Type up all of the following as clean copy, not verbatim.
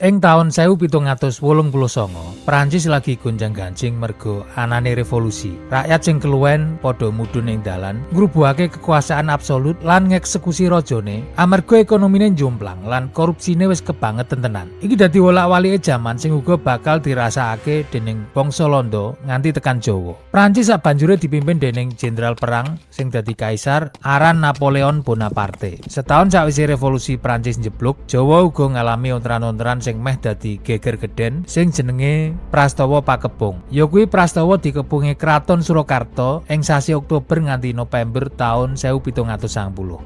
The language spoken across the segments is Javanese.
Ing taun 1789, Prancis lagi gonjang-ganjing merga anane revolusi. Rakyat sing keluwen padha mudhun ing dalan, ngrubuhake kekuasaan absolut lan ngeksekusi rajane amarga ekonomine njomplang lan korupsine wis kebangetan tenan. Iki dadi wolak-walike jaman sing uga bakal dirasakake dening bangsa Londo nganti tekan Jawa. Prancis sabanjure dipimpin dening jenderal perang sing dadi kaisar aran Napoleon Bonaparte. Setahun sakwise revolusi Prancis njeblug, Jawa uga ngalami ontran-ontran sing meh dadi geger geden sing jenenge Prastawa Pakebong. Ya kuwi prastawa dikepungi Kraton Surakarta ing sasi Oktober nganti November taun 1790.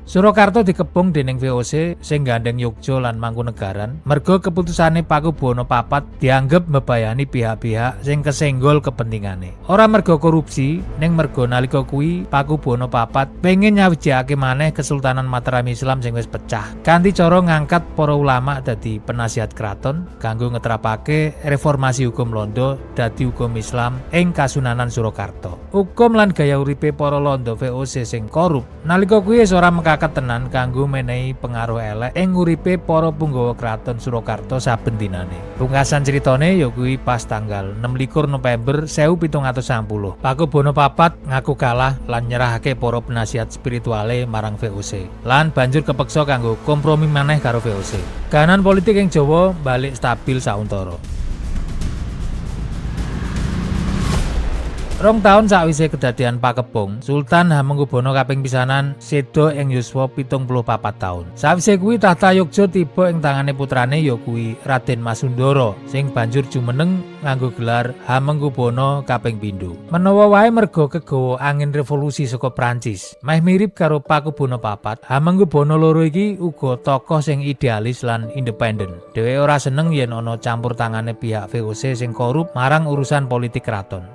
Surakarta dikepung dening VOC sing gandeng Yogya lan Mangkunegaran merga keputusane Pakubuwono IV dianggep mbebayani pihak-pihak sing kesenggol kepentingane. Ora merga korupsi, ning merga nalika kuwi Pakubuwono IV pengen nyawijake maneh Kesultanan Mataram Islam sing wis pecah kanthi cara ngangkat para ulama dadi penasihat kraton kanggo ngetrapake reformasi hukum Londo dadi hukum Islam ing Kasunanan Surakarta. Hukum lan gaya uripe para Londo VOC sing korup nalika kuwi wis ora mekaket tenan kanggo menehi pengaruh elek ing uripe para punggawa kraton Surakarta saben dinane. Pungkasan critane ya kuwi pas tanggal 26 November 1790. Pakubuwono IV ngaku kalah lan nyerahake para penasihat spirituale marang VOC lan banjur kepeksa kanggo kompromi maneh karo VOC. Kahanan politik ing Jawa balik stabil sauntara. 2 taun sakwise kedadian Pakebong, Sultan Hamengkubuwono kaping pisanan seda ing yuswa 74 taun. Sakwise kuwi tahta Yogya tiba ing tangane putrane ya kuwi Raden Mas Sundara sing banjur jumeneng nganggo gelar Hamengkubuwono kaping pindho. Menawa wae merga kegawa angin revolusi saka Prancis, meh mirip karo Pakubuwono IV, Hamengkubuwono loro iki uga tokoh sing idealis lan independen. Dheweke ora seneng yen ana campur tangane pihak VOC sing korup marang urusan politik kraton.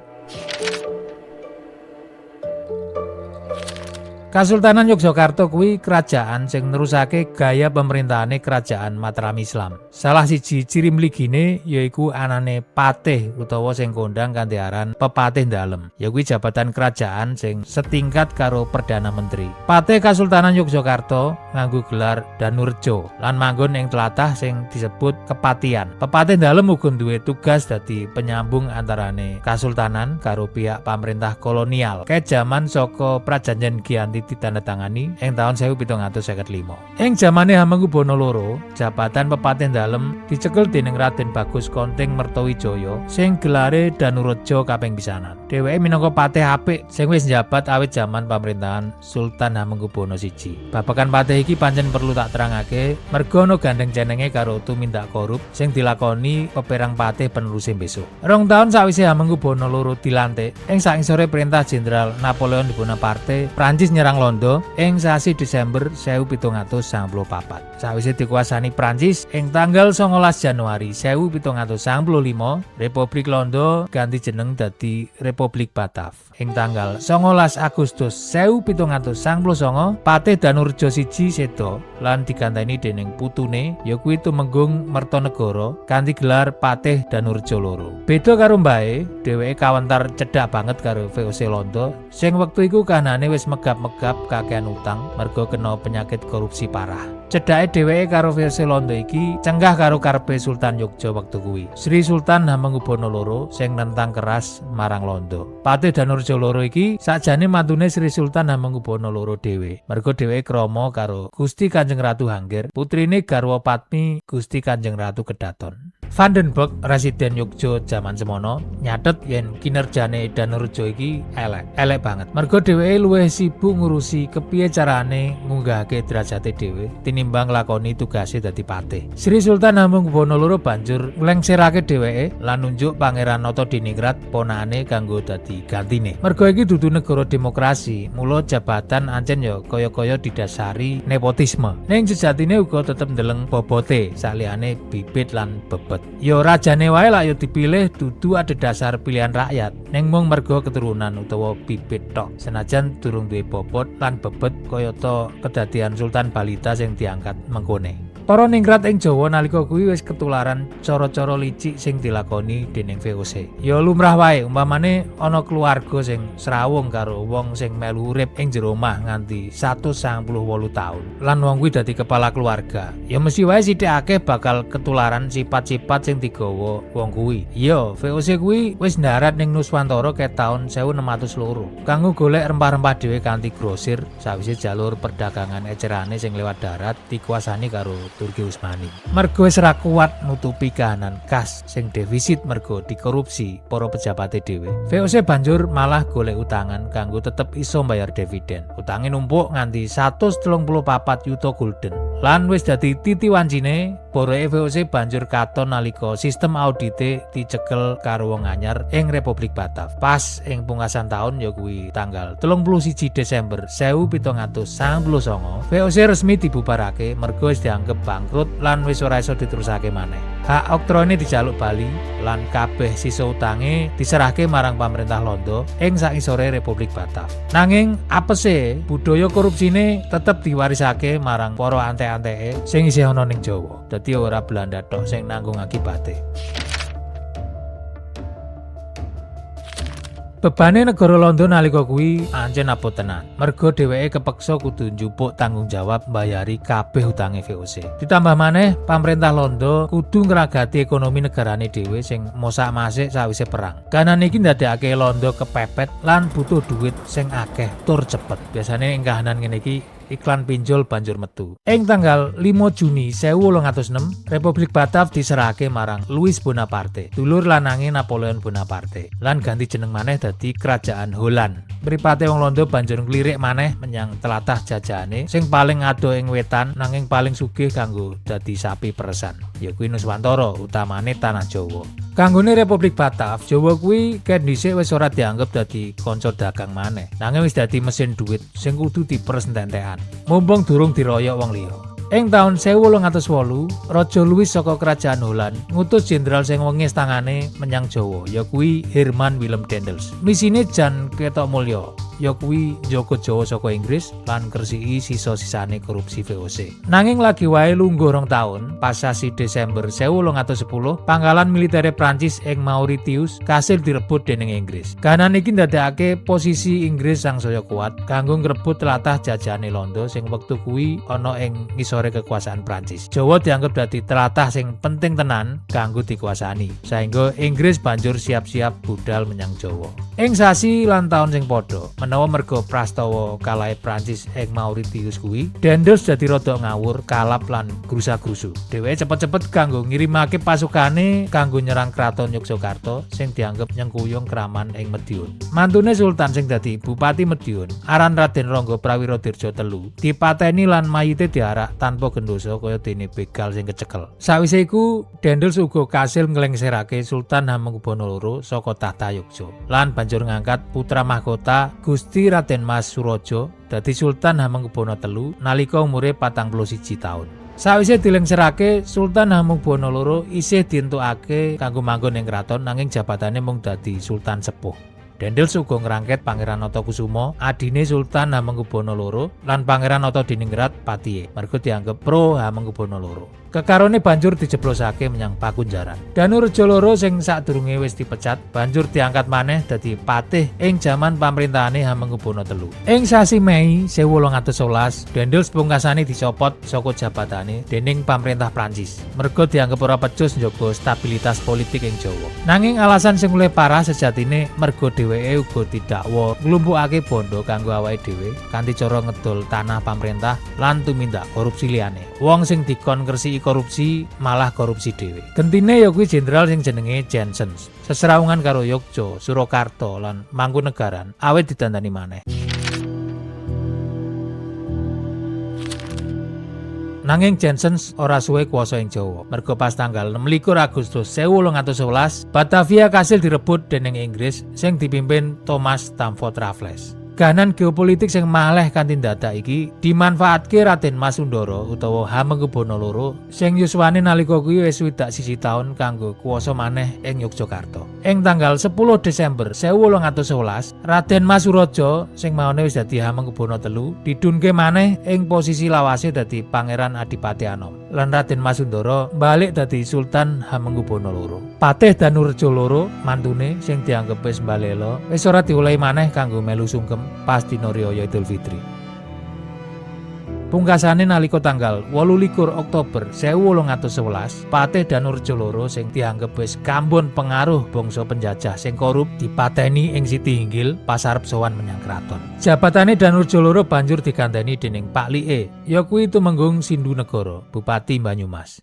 Kasultanan Yogyakarta kuwi kerajaan sing nerusake gaya pemerintahane kerajaan Mataram Islam. Salah siji ciri mligine yaiku anane patih utawa sing kondang kanthi aran Pepatih Dalem. Ya kuwi jabatan kerajaan sing setingkat karo Perdana Menteri. Patih Kasultanan Yogyakarta nganggo gelar Danurejo lan manggon ing tlatah sing disebut Kepatian. Pepatih Dalem uga duwe tugas dadi penyambung antarane Kasultanan karo pihak pamerintah kolonial. Ket jaman saka Prajanjen Giyanti ditandatangani ing taun 1755. Ing jamane Hamengkubuwono loro, jabatan Pepatih Dalem dicekel dening Raden Bagus Konting Mertowijaya sing gelare Danureja kaping pisanan. Dheweke minangka patih apik sing wis njabat awit jaman pamerintahan Sultan Hamengkubuwono I. Babagan patih iki pancen perlu tak terangake merga ana gandeng cenenge karo tumindak korup sing dilakoni peperang patih peneruse besok. 2 taun sakwise Hamengkubuwono loro dilantik, ing sangsore perintah Jenderal Napoleon Bonaparte, Prancis nyerang Londo ing sasi Desember 1794. Sawise dikuasani Prancis ing tanggal 19 Januari 1795, Republik Londo ganti jeneng dadi Republik Batav. Ing tanggal 19 Agustus 1799, Patih Danureja I seda lan diganteni dening putune ya kuwi Tumenggung Mertonegoro kanthi gelar Patih Danureja loro. Beda karo mbahe, dheweke kawentar cedhak banget karo VOC Londo sing wektu iku kanane wis megap-megap kakean utang merga kena penyakit korupsi parah. Cedhake dheweke karo VOC Londo iki cenggah karo karepe Sultan Yogya wektu kuwi. Sri Sultan Hamengkubuwono loro sing nentang keras marang Londo. Patih Danureja loro iki sakjane mantune Sri Sultan Hamengkubuwono loro dhewe. Merga dheweke krama karo Gusti Kanjeng Ratu Hangger, putrine garwa Patmi Gusti Kanjeng Ratu Kedaton. Vandenberg, residen Yogya jaman semono, nyatet yen kinerjane Danureja iki elek, elek banget. Merga dheweke luwih sibuk ngurusi kepiye carane ngunggahake derajate dhewe tinimbang nglakoni tugase dadi patih. Sri Sultan Hamengkubuwono loro banjur nglengsirake dheweke lan nunjuk Pangeran Natadiningrat ponakane kanggo dadi gantine. Merga iki dudu negara demokrasi, mula jabatan ancen ya kaya-kaya didasari nepotisme. Ning sejatine uga tetep ndeleng bobote saliyane bibit lan bebet. Ya rajane wae lak ya dipilih dudu adhedhasar pilihan rakyat, ning mung merga keturunan utawa bibit tok. Senajan durung duwe bobot lan bebet kayata kedadian Sultan Balita sing diangkat mengkone. Para ningrat ing Jawa nalika kuwi wis ketularan cara-cara licik sing dilakoni dening VOC. Ya lumrah wae umpamane ana keluarga sing srawung karo wong sing melu urip ing jero omah nganti 198 taun. Lan wong kuwi dadi kepala keluarga. Ya mesti wae sithik akeh bakal ketularan sifat-sifat sing digawa wong kuwi. Iya, VOC kuwi wis ndarat ning Nuswantara ket taun 1602. Kanggo golek rempah-rempah dhewe kanthi grosir sawise jalur perdagangan ecerane sing lewat darat dikuasani karo Turki Utsmani. Mergo wis ra kuat nutupi kahanan kas sing defisit mergo dikorupsi para pejabate dhewe. VOC banjur malah golek utangan kanggo tetep iso mbayar dividen. Utange numpuk nganti 134 yuta gulden. Lan wis dadi titi wancine, boroke VOC banjur katon nalika sistem audite dicekel karo wong anyar ing Republik Batav. Pas ing pungkasan taun ya kuwi tanggal 31 Desember 1799, VOC resmi dibubarake mergo wis dianggep bangkrut lan wis ora iso diterusake maneh. Hak oktroine dijaluk bali lan kabeh sisa utange diserahke marang pamerintah Londo ing sangisore Republik Batav. Nanging apese budaya korupsine tetep diwarisake marang para antek-anteke sing isih ana ning Jawa. Dadi ora Belanda tok sing nanggung akibate. Bebane negara Londo nalika kuwi ancen abot tenan. Mergo dheweke kepeksa kudu njupuk tanggung jawab mbayari kabeh utange VOC. Ditambah maneh, pamerintah Londo kudu ngragati ekonomi negarane dhewe sing mosak-masik sawise perang. Kahanan iki ndadekake Londo kepepet lan butuh duit sing akeh tur cepet. Biasane ing kahanan ngene iki iklan pinjol banjur metu. Ing tanggal 5 Juni 1806, Republik Batav diserahake marang Louis Bonaparte, dulur lanange Napoleon Bonaparte, lan ganti jeneng maneh dadi Kerajaan Holland. Mripate wong Londo banjur nglirik maneh menyang tlatah jajahane sing paling adoh ing wetan nanging paling sugih kanggo dadi sapi peresan, ya kuwi Nuswantara, utamane tanah Jawa. Kanggone Republik Batav, Jawa kuwi ket dhisik wis ora dianggep dadi kanca dagang maneh, nanging wis dadi mesin duit sing kudu diperes entek-entekan. Mumpung durung diroyok wong liya. Ing taun 1808, Raja Louis saka Kerajaan Holland ngutus jenderal sing wengis tangane menyang Jawa, ya kuwi Herman Willem Daendels. Misine jan ketok mulya, ya kuwi njaga Jawa saka Inggris lan ngresiki sisa-sisane korupsi VOC. Nanging lagi wae lungguh 2 taun, pas sasi Desember 1810, pangkalan militer Prancis ing Mauritius kasil direbut dening Inggris. Kahanan iki ndadekake posisi Inggris sangsaya kuat kanggo ngrebut tlatah jajahane Londo sing wektu kuwi ana ing ngisore kekuasaan Prancis. Jawa dianggep dadi tlatah sing penting tenan kanggo dikuasani, sehingga Inggris banjur siap-siap budal menyang Jawa. Ing sasi lan taun sing padha, menawa mergo prastawa kalahe Prancis ing Mauritius kuwi, Daendels dadi rada ngawur, kalap lan grusa-grusu. Dheweke cepet-cepet kanggo ngirimake pasukane kanggo nyerang Kraton Yogyakarta sing dianggep nyengkuyung kraman ing Madiun. Mantune Sultan sing dadi Bupati Madiun, aran Raden Ronggo Prawirodirjo III, dipateni lan mayite diarak tanpa gendosa kaya dene begal sing kecekel. Sawise iku, Daendels uga kasil nglengserake Sultan Hamengkubuwono II saka tahta Yogya lan banjur ngangkat putra mahkota Gusti Raden Mas Suraja dadi Sultan Hamengkubuwono III nalika umure 41 taun. Sawise dilengserake, Sultan Hamengkubuwono II isih dientukake kanggo manggon ing kraton nanging jabatane mung dadi Sultan Sepuh. Daendels uga ngrangket Pangeran Notokusumo, adine Sultan Hamengkubuwono II lan Pangeran Notodiningrat patihe, mergo dianggep pro Hamengkubuwono II. Kekarone banjur dijeblosake menyang Pakunjaran. Danureja loro sing sadurunge wis dipecat banjur diangkat maneh dadi patih ing jaman pamerintahane Hamengkubuwono III. Ing sasi Mei 1811, Daendels pungkasane dicopot saka jabatane dening pamerintah Prancis. Mergo dianggep ora pecus njaga stabilitas politik ing Jawa. Nanging alasan sing luwih parah sejatine mergo dheweke uga didakwa nglumpukake bondo kanggo awake dhewe kanthi cara ngedol tanah pamerintah lan tumindak korupsi liyane. Wong sing dikon ngresiki korupsi malah korupsi dhewe. Gentine ya kuwi jenderal sing jenenge Jansen. Sesrawungan karo Yogya, Surakarta lan Mangkunegaran awit didandani maneh. Nanging Jansen ora suwe kuasa ing Jawa. Mergo pas tanggal 26 Agustus 1811, Batavia kasil direbut dening Inggris sing dipimpin Thomas Stamford Raffles. Kahanan geopolitik sing maleh kanthi dadak iki dimanfaatke Raden Mas Sundara utawa Hamengkubuwana loro sing yuswane nalika kuwi wis 61 taun kanggo kuwasa maneh ing Yogyakarta. Ing tanggal 10 Desember 1811, Raden Mas Suraja sing maune wis dadi Hamengkubuwana telu didunke maneh ing posisi lawase dadi Pangeran Adipati Anom. Lan Raden Mas Sundara balik dadi Sultan Hamengkubuwana loro. Patih Danureja loro mantune sing dianggep wis mbalela wis ora diolehi maneh kanggo melu sungkem pas dina riyaya Idul Fitri. Pungkasane nalika tanggal 28 Oktober 1811, Patih Danureja loro sing dianggep wis kambon pengaruh bangsa penjajah sing korup dipateni ing Siti Hinggil pas arep sowan menyang kraton. Jabatane Danureja loro banjur diganteni dening Pak Like, ya kuwi Tumenggung Sindhunegara, Bupati Banyumas.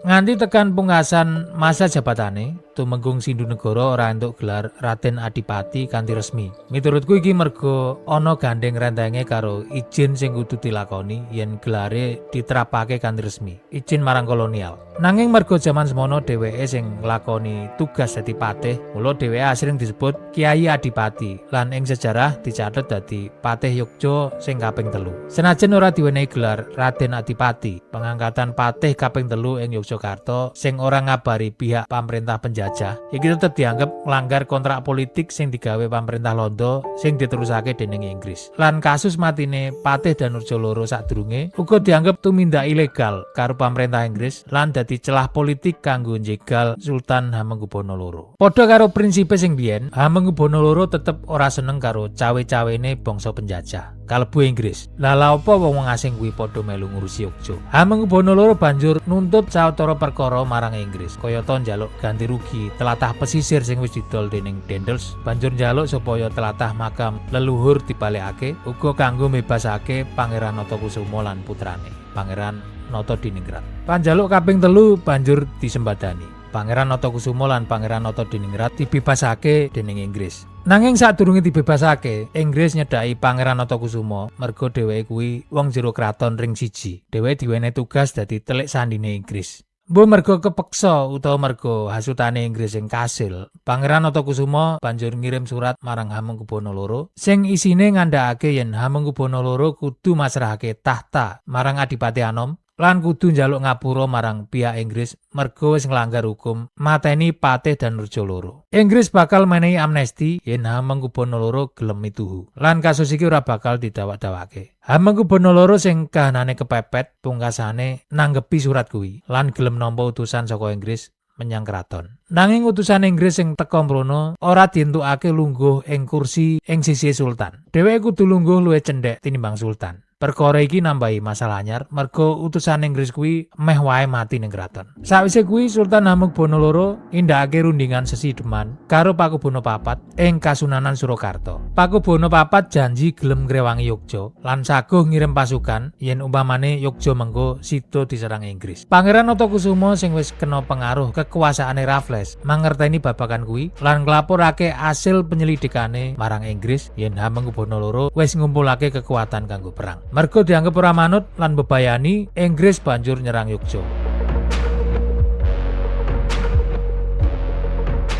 Nganti tekan pungkasan masa jabatane, Tumenggung Sindhunegara ora entuk gelar Raden Adipati kanthi resmi. Miturutku iki merga ana gandeng rentenge karo izin sing kudu dilakoni yen gelare diterapake kanthi resmi, izin marang kolonial. Nanging merga jaman semono dheweke sing nglakoni tugas dadi patih, mula dheweke asring disebut Kyai Adipati lan ing sejarah dicatet dadi Patih Yogya sing kaping telu. Senajan ora diwenehi gelar Raden Adipati, pengangkatan patih kaping telu ing Yogyakarta sing ora ngabari pihak pamerintah penjajah iki tetep dianggep nglanggar kontrak politik sing digawe pamerintah Londo sing diterusake dening Inggris. Lan kasus matine Patih Danureja loro sadurunge uga dianggep tumindak ilegal karo pamerintah Inggris lan dadi celah politik kanggo njegal Sultan Hamengkubuwana loro. Padha karo prinsipe sing biyen, Hamengkubuwana loro tetep ora seneng karo cawe-cawene bangsa penjajah kalebu Inggris. Lah lha apa wong-wong asing kuwi padha melu ngurusi Yogya? Hamengkubuwana loro banjur nuntut sawetara perkara marang Inggris, kayata njaluk ganti rugi telatah pesisir sing wis didol dening Dendels, banjur njaluk supaya telatah makam leluhur dibalekake, uga kanggo mbebasake Pangeran Natakusuma lan putrane, Pangeran Natadiningrat. Panjaluk kaping telu banjur disembadani. Pangeran Natakusuma lan Pangeran Natadiningrat dibebasake dening Inggris. Nanging sadurunge dibebasake, Inggris nyedhaki Pangeran Natakusuma merga dheweke kuwi wong jero kraton ring siji. Dheweke diwenehi tugas dadi telik sandine Inggris. Mbuh merga kepeksa utawa merga hasutane Inggris sing kasil, Pangeran Natakusuma banjur ngirim surat marang Hamengkubuwana loro sing isine ngandhakake yen Hamengkubuwana loro kudu masrahake tahta marang Adipati Anom lan kudu njaluk ngapura marang pihak Inggris merga wis nglanggar hukum mateni Patih Danureja loro. Inggris bakal menehi amnesti yen Hamengkubuwana loro gelem mituhu. Lan kasus iki ora bakal didawak-dawake. Hamengkubuwana loro sing kahanane kepepet pungkasane nanggepi surat kuwi lan gelem nampa utusan saka Inggris menyang kraton. Nanging utusan Inggris sing teka mrono ora dientukake lungguh ing kursi ing sisih sultan. Dheweke kudu lungguh luwih cendhek tinimbang sultan. Perkara iki nambahi masalah anyar merga utusan Inggris kuwi meh wae mati ning kraton. Sawise kuwi Sultan Hamengkubuwana loro nindakake rundingan sesideman karo Pakubuwana papat ing Kasunanan Surakarta. Pakubuwana papat janji gelem ngrewangi Yogya lan saguh ngirim pasukan yen umpamane Yogya mengko sida diserang Inggris. Pangeran Natakusuma sing wis kena pengaruh kekuasaane Raffles mangerteni babagan kuwi lan nglaporake asil penyelidikane marang Inggris yen Hamengkubuwana loro wis ngumpulake kekuatan kanggo perang. Mergo dianggep ora manut lan bebayani, Inggris banjur nyerang Yogya.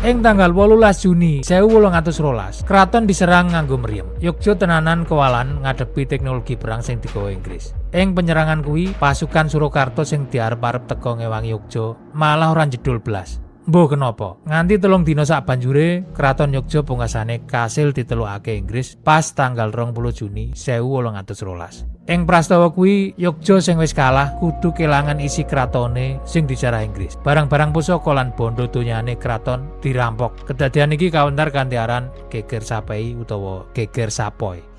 Ing tanggal 18 Juni 1812, kraton diserang nganggo meriam. Yogya tenanan kewalan ngadepi teknologi perang sing digawa Inggris. Ing penyerangan kuwi, pasukan Surakarta sing diarep-arep teka ngewangi Yogya malah ora njedul blas. Mbuh kenapa? Nganti 3 dina sabanjure, Kraton Yogya pungkasane kasil ditelukake Inggris pas tanggal 20 Juni 1812. Ing prastawa kuwi, Yogya sing wis kalah kudu kelangan isi kratone sing dijarah Inggris. Barang-barang pusaka lan bondo donyane kraton dirampok. Kedadian iki kawentar kanthi aran Geger Sapei utawa Geger Sapoy.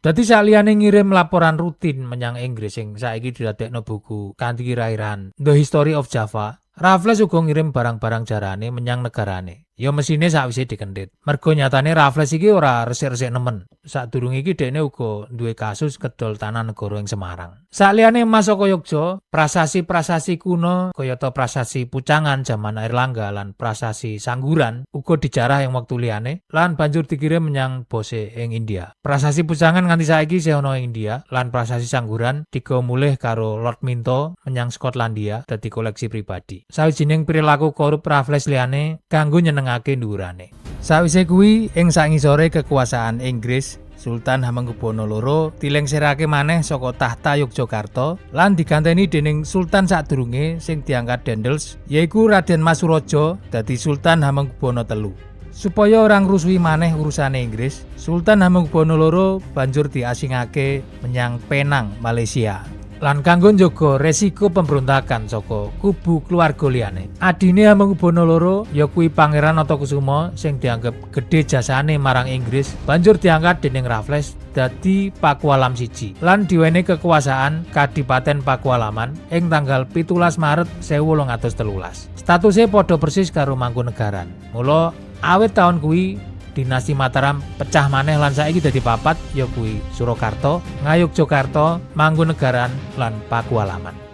Dadi saliyane ngirim laporan rutin menyang Inggris sing saiki didadekno buku kanthi kira-kiraan The History of Java, Raffles uga ngirim barang-barang jarane menyang negarane. Ya mesine sakwise dikendhit. Mergo nyatane Raffles iki ora resik-resik nemen. Sadurunge iki dekne uga duwe kasus kedol tanah negara ing Semarang. Sakliyane emas saka Yogya, prasasti-prasasti kuno kayata prasasti Pucangan jaman Airlangga lan prasasti Sangguran uga dijarah ing wektu liyane lan banjur dikirim menyang bose ing India. Prasasti Pucangan nganti saiki isih ana ing India lan prasasti Sangguran digawa mulih karo Lord Minto menyang Skotlandia dadi koleksi pribadi. Sawijining perilaku korup Raffles liyane kanggo nyenengake dhuwurane. Sawise kuwi ing sangisore kekuasaan Inggris, Sultan Hamengkubuwono loro dilengserake maneh saka tahta Yogyakarta lan diganteni dening Sultan sadurunge sing diangkat Daendels, yaiku Raden Mas Suraja dadi Sultan Hamengkubuwono telu. Supaya ora ngrusuhi maneh urusane Inggris, Sultan Hamengkubuwono loro banjur diasingake menyang Penang, Malaysia. Lan kanggo njaga resiko pemberontakan saka kubu keluarga liyane. Adine Hamengkubuwono loro ya kuwi Pangeran Natakusuma sing dianggep gedhe jasane marang Inggris, banjur diangkat dening Raffles dadi Pakualam siji lan diwenehi kekuasaan Kadipaten Pakualaman ing tanggal 17 Maret 1813. Statuse padha persis karo Mangkunegaran. Mula awit taun kuwi dinasti Mataram pecah maneh lan saiki dadi papat ya kuwi Surakarta, Ngayogyakarta, Mangkunegaran lan Pakualaman.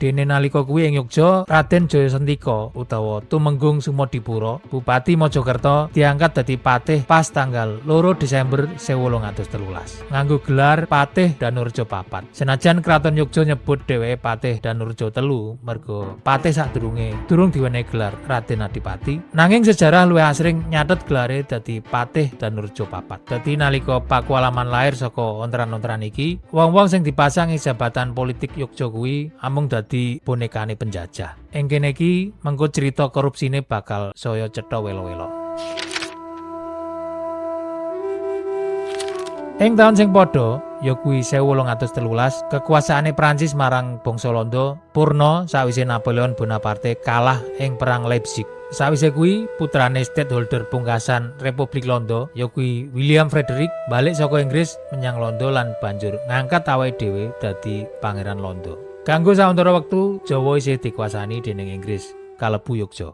Dene nalika kuwi ing Yogya, Raden Jayasentika utawa Tumenggung Sumodipura, Bupati Mojokerto diangkat dadi patih pas tanggal 2 Desember 1813. Nganggo gelar Patih Danurjo Papat. Senajan Kraton Yogya nyebut dheweke Patih Danurjo telu mergo patih sadurunge durung diwenehi gelar Raden Adipati, nanging sejarah luwih asring nyatet gelare dadi Patih Danurjo Papat. Dadi nalika Pakualaman lahir saka ontran-ontran iki, wong-wong sing dipasang ing jabatan politik Yogya kuwi amung dadi bonekane penjajah. Ing kene iki mengko cerita korupsine bakal saya cetha welo-welo. Ing taun sing padha, ya kuwi 1813, kekuasaane Prancis marang bangsa Londo purna sawise Napoleon Bonaparte kalah ing perang Leipzig. Sawise kuwi putrane stadtholder pungkasan Republik Londo, ya kuwi William Frederick, balik saka Inggris menyang Londo lan banjur ngangkat awake dhewe dadi Pangeran Londo. Kanggo sauntara wektu, Jawa isih dikuasani dening Inggris, kalebu Yogya.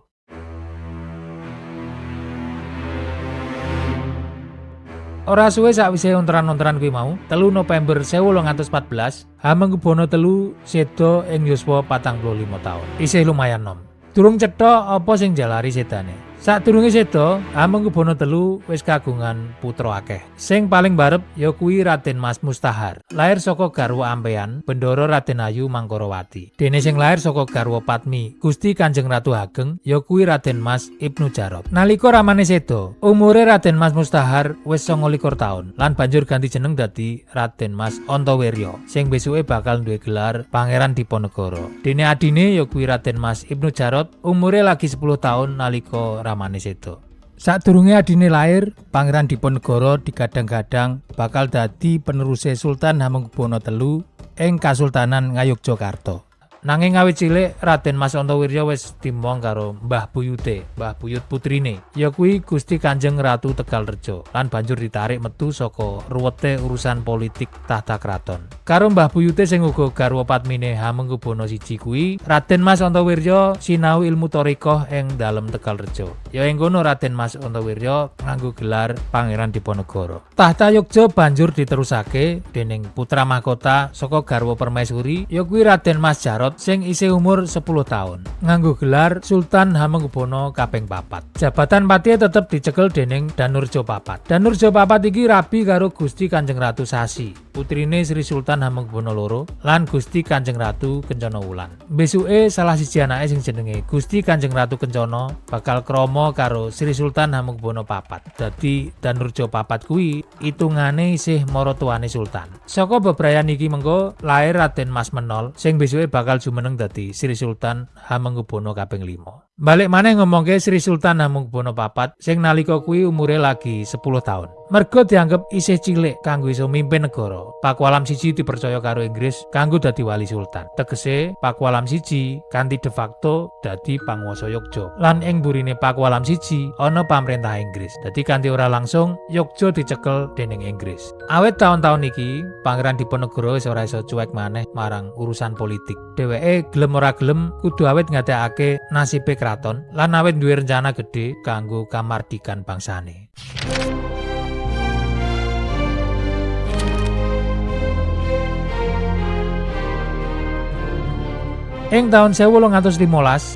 Ora suwe sakwise ontran-ontran kuwi mau, 3 November 1814, Hamengkubuwono telu seda ing yuswa 45 taun. Isih lumayan nom. Durung cetha apa sing jalari sedane. Sadurunge seda, Hamengkubuwono telu wis kagungan putra akeh. Sing paling barep ya kuwi Raden Mas Mustahar. Lair saka garwa Ampean, Bendara Raden Ayu Mangkorawati. Dene sing lair saka garwa Patmi, Gusti Kanjeng Ratu Ageng, ya kuwi Raden Mas Ibnu Jarot. Nalika ramane seda, umure Raden Mas Mustahar wis 29 taun lan banjur ganti jeneng dadi Raden Mas Antawirya, sing besuke bakal duwe gelar Pangeran Diponegoro. Dene adine ya kuwi Raden Mas Ibnu Jarot, umure lagi 10 taun nalika ramane seda. Sadurunge adine lair, Pangeran Diponegoro digadang-gadang bakal dadi peneruse Sultan Hamengkubuwono telu ing Kasultanan Ngayogyakarta. Nanging awit cilik Raden Mas Antawirya wis dimong karo Mbah Buyute, Mbah Buyut putrine, ya kuwi Gusti Kanjeng Ratu Tegalrejo, lan banjur ditarik metu saka ruwete urusan politik tahta kraton. Karo Mbah Buyute sing uga garwa padmine Hamengkubuwono siji kuwi, Raden Mas Antawirya sinau ilmu thariqah ing dalem Tegalrejo. Ya ing kono Raden Mas Antawirya nganggo gelar Pangeran Diponegoro. Tahta Yogya banjur diterusake dening putra mahkota saka garwa permaisuri, ya kuwi Raden Mas Jarot sing isih umur 10 taun, nganggo gelar Sultan Hamengkubuwono kaping 4. Jabatan patihe tetep dicekel dening Danurjo Papat. Danurjo Papat iki rabi karo Gusti Kanjeng Ratu Sasi, putrine Sri Sultan Hamengkubuwono loro lan Gusti Kanjeng Ratu Kencana Wulan. Besuke salah siji anake sing jenenge Gusti Kanjeng Ratu Kencana bakal krama karo Sri Sultan Hamengkubuwono papat. Dadi Danurjo Papat kuwi hitungane isih maratuwane Sultan. Saka bebrayan iki mengko lair Raden Mas Menol sing besuke bakal jumeneng dadi Sri Sultan Hamengkubuwono kaping 5. Balik maneh ngomongke Sri Sultan Hamengkubuwono IV sing nalika kuwi umure lagi 10 taun. Mergo dianggep isih cilik kanggo iso mimpin negara, Pakualam I dipercaya karo Inggris kanggo dadi wali sultan. Tegese Pakualam I kanthi de facto dadi panguwasa Yogya. Lan ing burine Pakualam I ana pamerintah Inggris. Dadi kanthi ora langsung Yogya dicekel dening Inggris. Awit taun-taun iki Pangeran Diponegoro wis ora iso cuek maneh marang urusan politik. Dheweke gelem ora gelem kudu awit ngatekake nasibe kraton lan awit duwe rencana gedhe kanggo kamardikan bangsane. Ing taun 1815,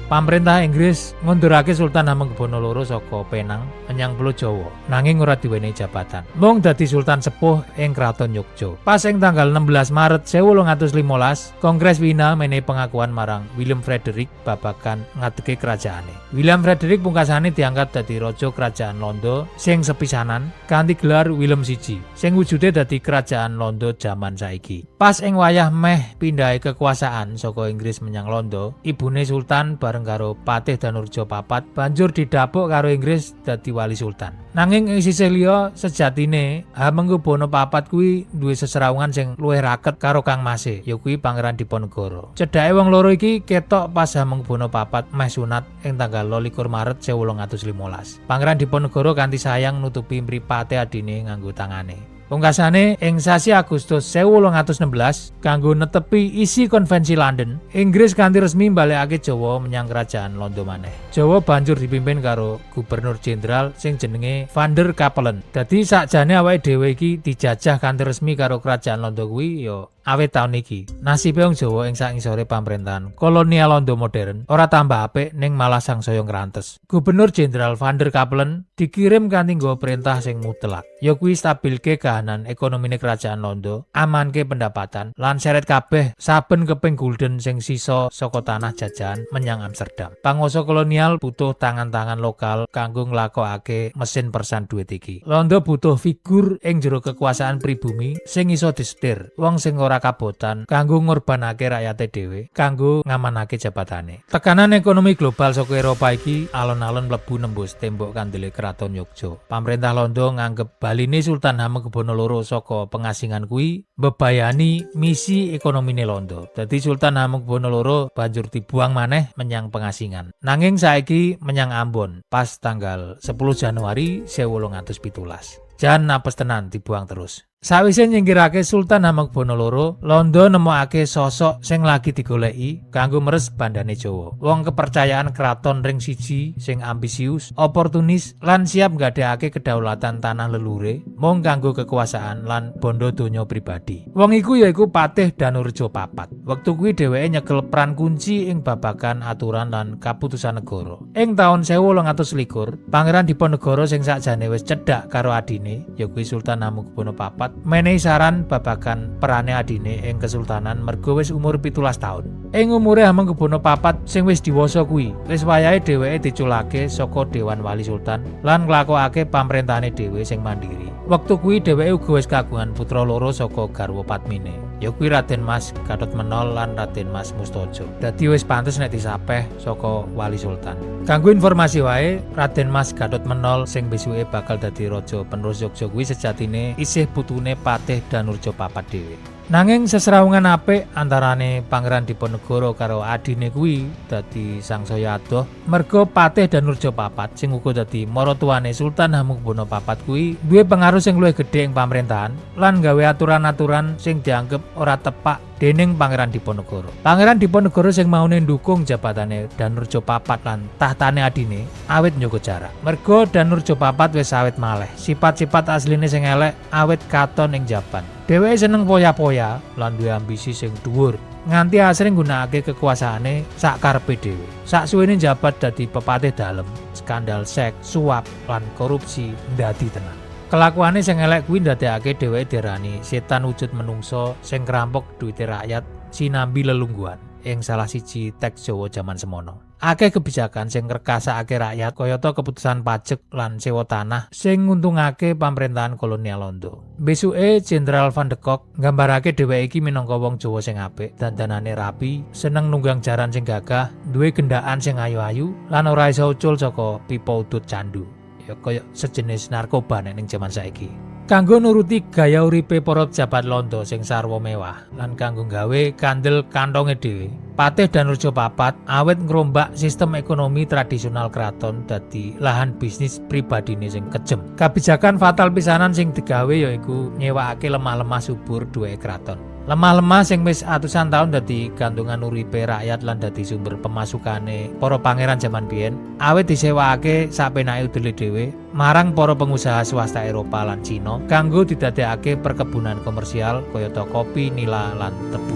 pamerintah Inggris ngundurake Sultan Hamengkubuwono II saka Penang menyang Pulo Jawa, nanging ora diwenehi jabatan. Mung dadi Sultan Sepuh ing Kraton Yogya. Pas ing tanggal 16 Maret 1815, Kongres Wina menehi pengakuan marang William Frederick babagan ngadege kerajaane. William Frederick pungkasane diangkat dadi raja kerajaan Londo sing sepisanan kanthi gelar Willem I, sing wujude dadi kerajaan Londo jaman saiki. Pas ing wayah meh pindahe kekuasaan saka Inggris menyang Londo, ibune Sultan bareng karo Patih Danureja IV banjur didapuk karo Inggris dadi wali sultan. Nanging ing sisih liya sejatine Hamengkubuwono IV kuwi duwe sesrawungan sing luwih raket karo Kang Mase, ya kuwi Pangeran Diponegoro. Cedhake wong loro iki ketok pas Hamengkubuwono IV meh sunat ing tanggal 22 Maret 1815. Pangeran Diponegoro kanthi sayang nutupi mripate adine nganggo tangane. Pungkasane ing sasi Agustus 1816 kanggo netepi isi konvensi London, Inggris kanthi resmi mbalekake Jawa menyang kerajaan Londo maneh. Jawa banjur dipimpin karo Gubernur Jenderal sing jenenge Van der Capellen. Dadi sakjane awake dhewe iki dijajah kanthi resmi karo kerajaan Londo kuwi ya awit taun iki. Nasibe wong Jawa ing sangisore pamrentahan kolonial Londo modern ora tambah apik ning malah sangsaya ngrantes. Gubernur Jenderal Van der Capellen dikirim kanthi nggawa perintah sing mutlak. Ya kuwi stabilke kahanan ekonomine kerajaan Londo, amanke pendapatan lan seret kabeh saben keping gulden sing sisa saka tanah jajahan menyang Amsterdam. Panguwasa kolonial butuh tangan-tangan lokal kanggo nglakokake mesin persan duit iki. Londo butuh figur ing jero kekuasaan pribumi sing iso disetir, wong sing ora kabotan kanggo ngorbanake rakyate dhewe kanggo ngamanake jabatane. Tekanan ekonomi global saka Eropa iki alon-alon mlebu nembus tembok kandele Kraton Yogya. Pamerintah Londo nganggep baline Sultan Hamengkubuwono II saka pengasingan kuwi mbebayani misi ekonomine Londo. Dadi Sultan Hamengkubuwono II banjur dibuang maneh menyang pengasingan. Nanging saiki menyang Ambon pas tanggal 10 Januari 1817. Jan apes tenan dibuang terus. Sawise nyingkirake Sultan Hamengkubuwono II, Londo nemokake sosok sing lagi digoleki kanggo meres bandane Jawa. Wong kepercayaan kraton ring siji sing ambisius, oportunis lan siap nggadekake kedaulatan tanah leluhure mung kanggo kekuasaan lan bondo donya pribadi. Wong iku yaiku Patih Danureja IV. Wektu kuwi dheweke nyekel peran kunci ing babagan aturan lan kaputusan negara. Ing taun 1821, Pangeran Diponegoro sing sakjane wis cedhak karo adine, ya kuwi Sultan Hamengkubuwono IV, menehi saran babagan perane adine ing kesultanan mergo wis umur 17 taun. Ing umure Hamengkubuwono IV sing wis diwasa kuwi, wis wayahe dheweke diculake saka Dewan Wali Sultan lan nglakokake pamrentahane dhewe sing mandiri. Wektu kuwi dheweke uga wis kagungan putra loro saka garwa padmine, ya kuwi Raden Mas Gatot Menol lan Raden Mas Mustojo. Dadi wis pantes nek disapeh saka Wali Sultan. Kanggo informasi wae, Raden Mas Gatot Menol sing besuke bakal dadi raja penerus Yogya kuwi sejatine isih putune Patih Danureja IV dhewe. Nanging sesrawungan apik antarane Pangeran Diponegoro karo adine kuwi dadi sangsaya adoh merga Patih Danureja IV sing uga dadi maratuwane Sultan Hamengkubuwono IV kuwi duwe pengaruh sing luwih gedhe ing pamrentahan lan gawe aturan-aturan sing dianggep ora tepak dening Pangeran Diponegoro. Pangeran Diponegoro sing maune ndukung jabatane Danureja IV lan tahtane adine awit njaga jarak. Merga Danureja IV wis awit maleh, sifat-sifat asline sing elek awit katon ing jaban. Dheweke seneng poya-poya lan duwe ambisi sing dhuwur, nganti asring nggunakake kekuasaane sak karepe dhewe. Saksuwene njabat dadi pepatih dalem, skandal seks, suap lan korupsi ndadi tenan. Kelakuane sing elek kuwi ndadekake dheweke diarani setan wujud menungso sing ngerampok duwite rakyat sinambi lelungguhan. ing salah siji teks Jawa jaman semono. Akeh kebijakan sing ngrekasakake rakyat kayata keputusan pajek lan sewa tanah sing nguntungake pamrentahan kolonial Londo. Besuke Jenderal Van de Kock nggambarake dheweke iki minangka wong Jawa sing apik, dandanane rapi, seneng nunggang jaran sing gagah, duwe gendaan sing ayu-ayu lan ora iso ucul saka pipa udut candu. Ya kaya sejenis narkoba nek ning jaman saiki. Kanggo nuruti gaya uripe para pejabat Londo sing sarwa mewah lan kanggo gawe kandel kantonge dhewe, Patih Danureja papat awit ngrombak sistem ekonomi tradisional kraton dadi lahan bisnis pribadine sing kejem. Kabijakan fatal pisanan sing digawe yaiku nyewakake lemah-lemah subur duweke kraton. Lemah-lemah sing wis atusan taun dadi gantungan uripe rakyat lan dadi sumber pemasukane para pangeran jaman biyen, awit disewakake sapenake udele dhewe marang para pengusaha swasta Eropa lan Cina kanggo didadekake perkebunan komersial kayata kopi, nila lan tebu.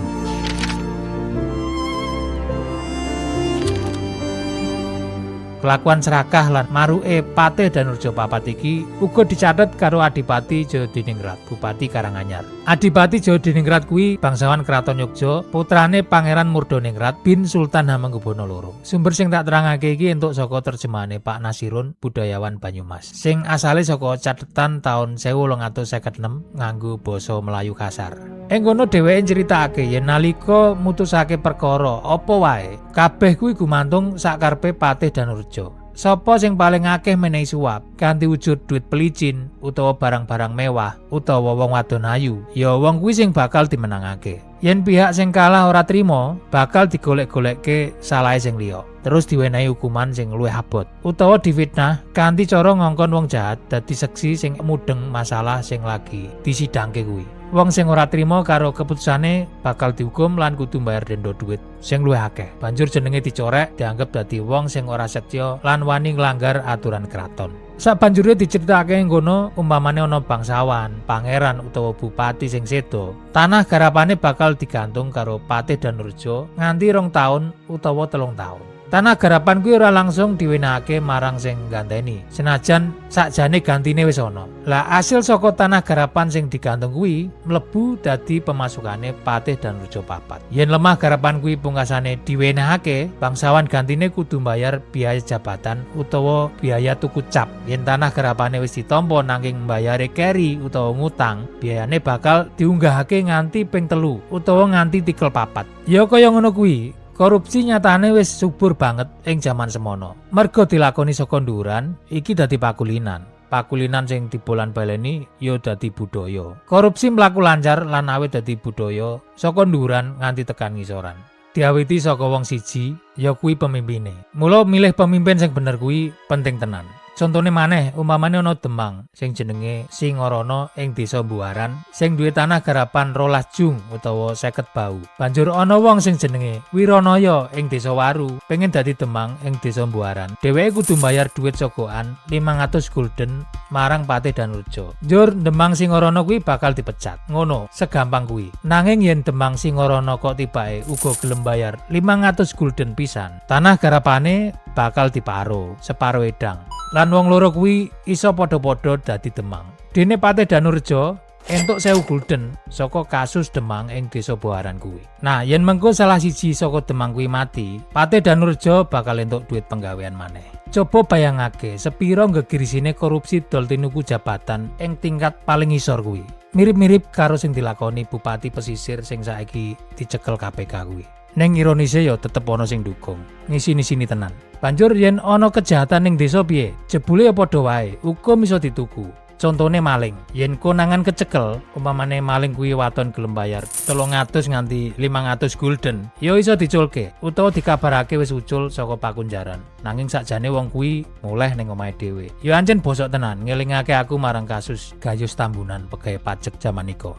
Kelakuan serakah lan maruke Patih Danureja papat iki uga dicatet karo Adipati Jayadiningrat, Bupati Karanganyar. Adipati Jayadiningrat kuwi bangsawan Kraton Yogya, putrane Pangeran Murdhaningrat bin Sultan Hamengkubuwana loro. Sumber sing tak terangake iki entuk saka terjemahane Pak Nasirun, budayawan Banyumas, sing asale saka catetan taun 1856 nganggo basa Melayu kasar. Ing kono dheweke nyritakake yen nalika mutusake perkara apa wae, kabeh kuwi gumantung sakarepe Patih Danureja. Sapa sing paling akeh menehi suap kanthi wujud duit pelicin utawa barang-barang mewah utawa wong wadon ayu, ya wong kuwi sing bakal dimenangake. Yen pihak sing kalah ora trima, bakal digolek-golekke salahe sing liya, terus diwenehi hukuman sing luwih abot utawa difitnah kanthi cara ngongkon wong jahat dadi seksi sing mudeng masalah sing lagi disidangke kuwi. Wong sing ora trima karo keputusane bakal dihukum lan kudu mbayar denda duit sing luwih akeh. Banjur jenenge dicorek, dianggep dadi wong sing ora setya lan wani nglanggar aturan kraton. Sabanjure diceritakake ngono, umpamane ana bangsawan, pangeran utawa bupati sing sedo, tanah garapane bakal digantung karo Patih Danureja nganti 2 taun utawa 3 taun. Tanah garapan kuwi ora langsung diwenehake marang sing ganteni, senajan sakjane gantine wis ana. Lah asil saka tanah garapan sing digantung kuwi mlebu dadi pemasukane Patih Danureja papat. Yen lemah garapan kuwi pungkasane diwenehake, bangsawan gantine kudu mbayar biaya jabatan utawa biaya tuku cap. Yen tanah garapane wis ditampa nanging mbayare keri utawa ngutang, biayane bakal diunggahake nganti ping 3 utawa nganti tikel 4. Ya kaya ngono kuwi. Korupsi nyatane wis subur banget ing jaman semono. Mergo dilakoni saka nduran, iki dadi pakulinan. Pakulinan sing dibolan-baleni ya dadi budaya. Korupsi mlaku lancar lan awit dadi budaya saka nduran nganti tekan ngisoran. Diawiti saka wong siji, ya kuwi pemimpine. Mula milih pemimpin sing bener kuwi penting tenan. Contone maneh, umpamane ana Demang sing jenenge Singorana ing desa Buaran sing duwe tanah garapan 12 jung utawa 50 bau. Banjur ana wong sing jenenge Wiranaya ing desa Waru pengen dadi Demang ing desa Buaran. Dheweke kudu mbayar duit sogokan 500 gulden marang Patih Danureja. Njur Demang Singorana kuwi bakal dipecat. Ngono, segampang kuwi. Nanging yen Demang Singorana kok tibake uga gelem bayar 500 gulden pisan, tanah garapane bakal diparo, separo edang. Lan wong loro kuwi iso padha-padha dadi Demang. Dene Patih Danureja entuk 1000 gulden saka kasus Demang ing desa Buaran kuwi. Nah, yen mengko salah siji saka Demang kuwi mati, Patih Danureja bakal entuk duit penggawean maneh. Coba bayangake sepiro gegirisine korupsi dol tinuku jabatan ing tingkat paling ngisor kuwi. Mirip-mirip karo sing dilakoni bupati pesisir sing saiki dicekel KPK kuwi. Neng ironise ya tetep ana sing dukung. Ngisini-sini tenan. Banjur yen ana kejahatan ning desa piye? Jebule ya padha wae, hukum iso dituku. Contone maling. Yen konangan kecekel, umpamane maling kuwi waton gelem bayar 300 nganti 500 gulden, ya iso diculke utawa dikabarake wis ucul saka pakunjaran. Nanging sakjane wong kuwi muleh ning omahe dhewe. Ya ancen bosok tenan, ngelingake aku marang kasus Gayus Tambunan pegawe pajek jaman iko.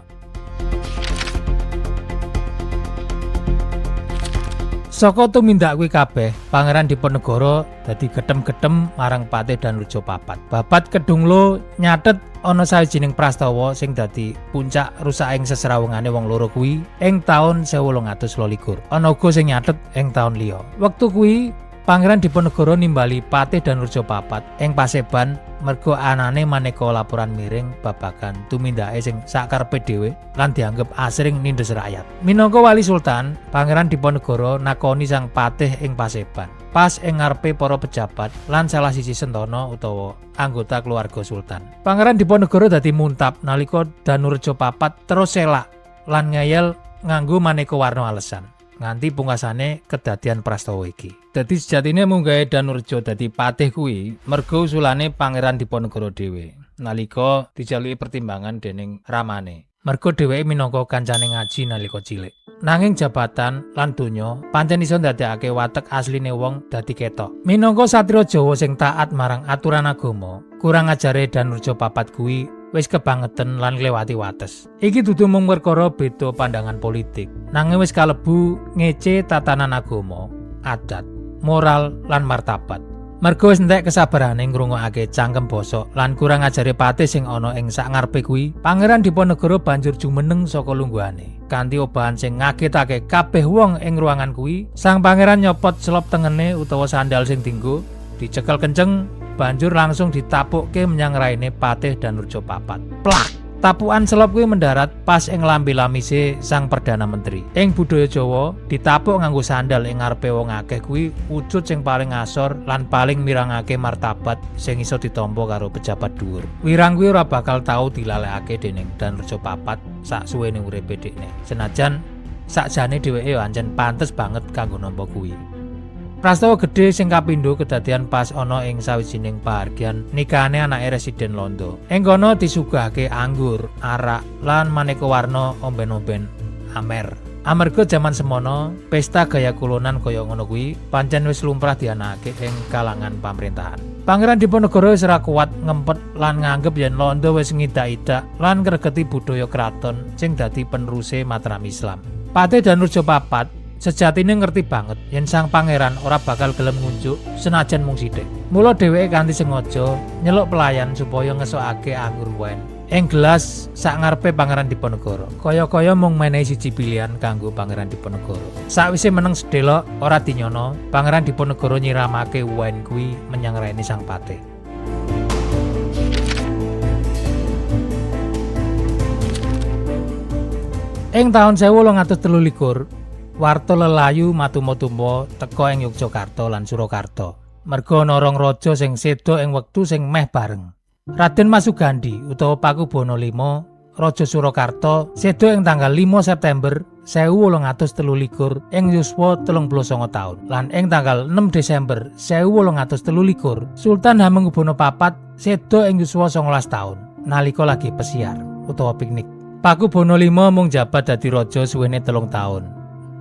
Saka tumindak kuwi kabeh, Pangeran Diponegoro dadi getem-getem marang Patih Danureja papat. Babat Kedunglo nyatet ana sawijining prastawa sing dadi puncak rusaking sesrawungane wong loro kuwi ing taun 1822. Ana uga sing nyatet ing taun liya. Wektu kuwi Pangeran Diponegoro nimbali Patih Danureja papat ing Paseban Mergo anane maneka laporan miring babagan tumindake sing sakarepe dhewe lan dianggep asring nindes rakyat. Minangka wali sultan, Pangeran Diponegoro nakoni sang patih ing Paseban. Pas ing ngarepe para pejabat lan salah siji sentana utawa anggota keluarga sultan. Pangeran Diponegoro dadi muntap nalika Danureja papat terus selak lan ngeyel nganggo maneka warna alesan. Nganti pungkasane kedadian prastawa iki. Dadi sejatine munggahe Danureja dadi patih kuwi mergo usulane Pangeran Diponegoro dhewe nalika dijaluki pertimbangan dening ramane. Mergo dheweke minangka kancane ngaji nalika cilik. Nanging jabatan lan donya pancen iso ndadekake watek asline wong dadi ketok. Minangka satriya Jawa sing taat marang aturan agama, kurang ajare Danureja papat kuwi wis kebangeten lan nglewati wates. Iki dudu mung perkara beda pandangan politik, nanging wis kalebu ngece tatanan agama, adat, moral lan martabat. Mergo wis entek kesabarane ngrungokake cangkem bosok lan kurang ajare patih sing ana ing sak ngarepe kuwi, Pangeran Diponegoro banjur jumeneng saka lungguhane. Kanthi obahan sing ngagetake kabeh wong ing ruangan kuwi, sang pangeran nyopot selop tengene utawa sandal sing dinggo, dicekel kenceng, banjur langsung ditapukke menyang raine Patih Danureja papat. Plak! Tapukan selop kuwi mendarat pas ing lambe lamise sang Perdana Menteri. Ing budaya Jawa, ditapuk nganggo sandal ing ngarepe wong akeh kuwi wujud sing paling ngasor lan paling mirangake martabat sing iso ditampa karo pejabat dhuwur. Wirang kuwi ora bakal tau dilalekake dening Danureja papat sak suwene uripe dekne. Senajan sakjane dheweke ya ancen pantes banget kanggo nampa kuwi. Prastawa gedhe sing kapindho kedadian pas ana ing sawijining pahargyan nikahane anake Residen Londo. Ing kono disuguhake anggur, arak, lan maneka warna omben-omben amer. Amarga jaman semono, pesta gaya kulonan kaya ngono kuwi pancen wis lumrah dianakake ing kalangan pamrentahan. Pangeran Diponegoro wis ora kuat ngempet lan nganggep yen Londo wis ngidak-idak lan ngregeti budaya kraton sing dadi peneruse Mataram Islam. Patih Danureja papat sejatine ngerti banget yen sang pangeran ora bakal gelem ngunjuk senajan mung sithik. Mula dheweke kanthi sengaja nyeluk pelayan supaya ngesokake anggur wine ing gelas sak ngarepe Pangeran Diponegoro. Kaya-kaya mung menehi siji pilihan kanggo Pangeran Diponegoro. Sakwise meneng sedelok ora dinyono, Pangeran Diponegoro nyiramake wine kuwi menyang raine sang patih. Ing taun 1823, warta lelayu matuma-tuma teka ing Yogyakarta lan Surakarta. Merga ana rong raja sing seda ing wektu sing meh bareng. Raden Mas Sugandi utawa Pakubuwono V, Raja Surakarta, seda ing tanggal 5 September 1823 ing yuswa 39 taun. Lan ing tanggal 6 Desember 1823, Sultan Hamengkubuwono IV seda ing yuswa 19 taun nalika lagi pesiar utawa piknik. Pakubuwono V mung jabat dadi raja suwene 3 taun.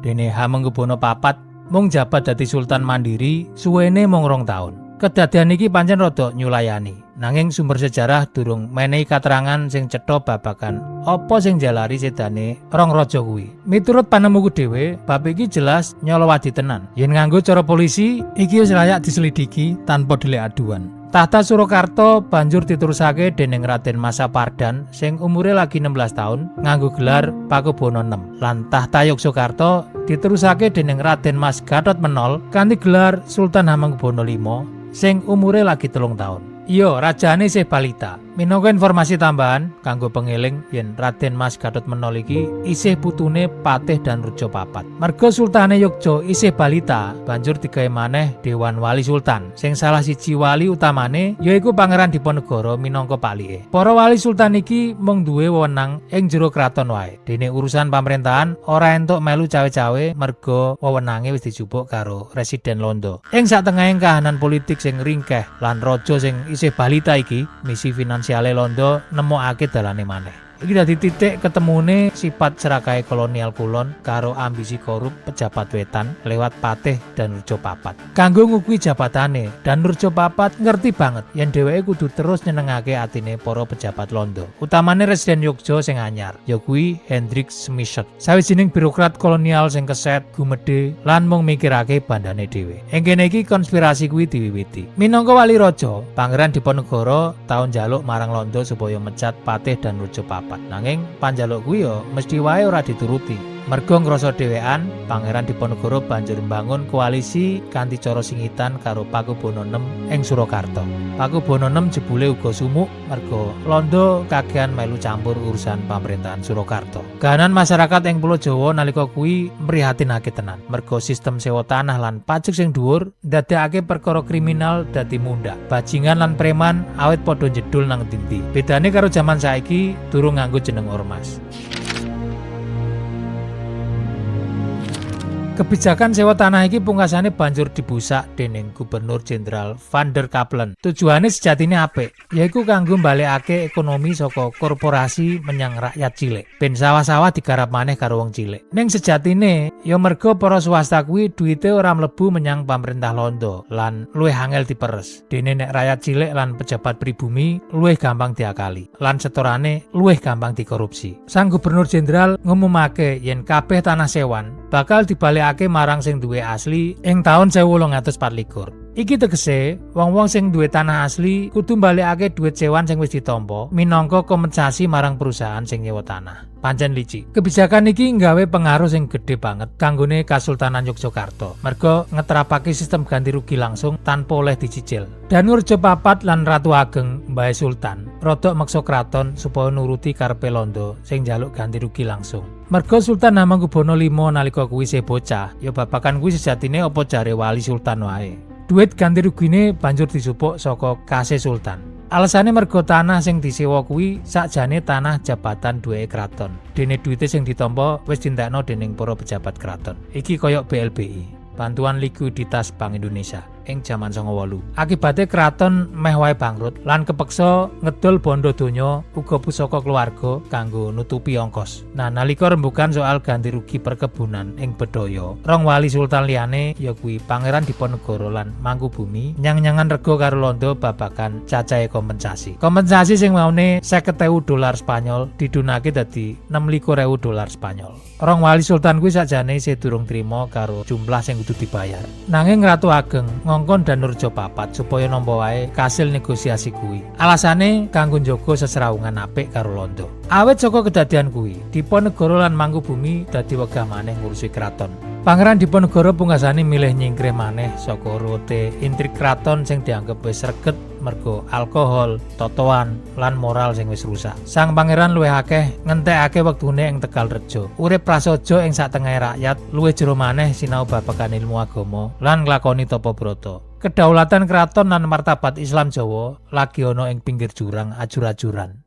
Dene Hamengkubuwono IV mung jabat dadi Sultan Mandiri suwene mung 2 taun. Kedadian iki pancen rada nyulayani. Nanging sumber sejarah durung menehi katerangan sing cetha babagan apa sing njalari sedane rong raja kuwi. Miturut panemuku dhewe, bab iki jelas nyolowadi tenan. Yen nganggo cara polisi, iki wis layak diselidiki tanpa delik aduan. Tahta Surakarta banjur diterusake dening Raden Mas Sapardan sing umure lagi 16 taun nganggo gelar Pakubuwono VI. Lan tahta Yogyakarta diterusake dening Raden Mas Gatot Menol kanthi gelar Sultan Hamengkubuwono V sing umure lagi 3 taun. Iya, rajane isih balita. Minangka informasi tambahan kanggo pengeling yen Raden Mas Gatot Menol iki isih putune Patih Danureja papat. Merga Sultane Yogya isih balita, banjur digawe maneh Dewan Wali Sultan sing salah siji wali utamane yaiku Pangeran Diponegoro minangka palike. Para wali sultan iki mung duwe wewenang ing jero kraton wae. Dene urusan pamrentahan ora entuk melu cawe-cawe merga wewenange wis dijupuk karo Residen Londo. Ing satengahing kahanan politik sing ringkeh lan raja sing isih balita iki, misi finansiale Londo nemokake dalane maneh. Iki dadi titik ketemune sifat serakahe kolonial kulon karo ambisi korup pejabat wetan lewat Patih Danureja papat. Kanggo ngukui jabatane, Danureja papat ngerti banget yen dheweke kudu terus nyenengake atine para pejabat Londo. Utamane Residen Yogya sing anyar, ya kuwi Hendrik Smisek. Sawijining birokrat kolonial sing keset, gumedhe lan mung mikirake bandane dhewe. Ing kene iki konspirasi kuwi diwiwiti. Minangka wali raja, Pangeran Diponegoro tau njaluk marang Londo supaya mecat Patih Danureja papat. Nanging panjaluk kuwi ya mesti wae ora dituruti. Merga ngrasa dhewean, Pangeran Diponegoro banjur mbangun koalisi kanthi cara singitan karo Pakubono VI ing Surakarta. Pakubono VI jebule uga sumuk merga Londo kakean melu campur urusan pamerintahan Surakarta. Kahanan masyarakat ing Pulo Jawa nalika kuwi mrihatinake tenan. Merga sistem sewa tanah lan pajak sing dhuwur ndadekake perkara kriminal dadi mundhak. Bajingan lan preman awit padha njedul nang ndi-ndi. Bedane karo jaman saiki durung nganggo jeneng ormas. Kebijakan sewa tanah iki pungkasane banjur dibusak dening Gubernur Jenderal Van der Kapellen. Tujuane sejatine apik, yaiku kanggo mbalekake ekonomi saka korporasi menyang rakyat cilik. Ben sawah-sawah digarap maneh karo wong cilik. Ning sejatine ya merga para swasta kuwi duwite ora mlebu menyang pamerintah Londo lan luwih angel diperes. Dene nek rakyat cilik lan pejabat pribumi luwih gampang diakali lan setorane luwih gampang dikorupsi. Sang Gubernur Jenderal ngumumake yen kabeh tanah sewan bakal dibalekake marang sing duwe asli ing taun 1824. Iki tegese wong-wong sing duwe tanah asli kudu mbalekake duit sewan sing wis ditampa minangka kompensasi marang perusahaan sing nyewa tanah. Pancen licik. Kebijakan iki nggawe pengaruh sing gedhe banget kanggone Kasultanan Yogyakarta. Merga ngeterapake sistem ganti rugi langsung tanpa oleh dicicil. Danureja Papat lan Ratu Ageng Mbahe Sultan rodok meksa kraton supaya nuruti karepe Londo sing njaluk ganti rugi langsung. Merga Sultan Hamengkubuwono V nalika kuwi isih bocah, ya babakan kuwi sejatine apa jare wali sultan wae. Duit ganti rugine banjur disupuk saka kase sultan. Alasane merga tanah sing disewa kuwi sakjane tanah jabatan duweke kraton. Dene duite sing ditampa wis dintekno dening para pejabat kraton. Iki koyok BLBI, Bantuan Likuiditas Bank Indonesia ing jaman 98. Akibate kraton meh wae bangkrut lan kepeksa ngedol bondo donya uga pusaka keluarga kanggo nutupi ongkos. Nah, nalika rembugan soal ganti rugi perkebunan ing Bedhaya, rong wali sultan liyane ya kuwi Pangeran Diponegoro lan Mangkubumi nyang-nyangan rega karo Londo babagan cacahe kompensasi. Kompensasi sing maune 50.000 dolar Spanyol didunake dadi 26.000 dolar Spanyol. Rong wali sultan kuwi sakjane isih durung trima karo jumlah sing kudu dibayar. Nanging Ratu Ageng ngongkon Danureja Papat supaya nampa wae kasil negosiasi kuwi. Alasane kanggo njaga sesrawungan apik karo Londo. Awit saka kedadian kuwi, Diponegoro lan Mangkubumi dadi wegah maneh ngurusi kraton. Pangeran Diponegoro pungkasane milih nyingkrih maneh saka rute intrik kraton sing dianggep wis reget merga alkohol, totoan, lan moral sing wis rusak. Sang pangeran luwih akeh ngentekake wektune ing Tegal Rejo. Urip prasaja ing satengahe rakyat luwih jero maneh sinau babagan ilmu agama lan nglakoni tapa brata. Kedaulatan kraton lan martabat Islam Jawa lagi ana ing pinggir jurang ajur-ajuran.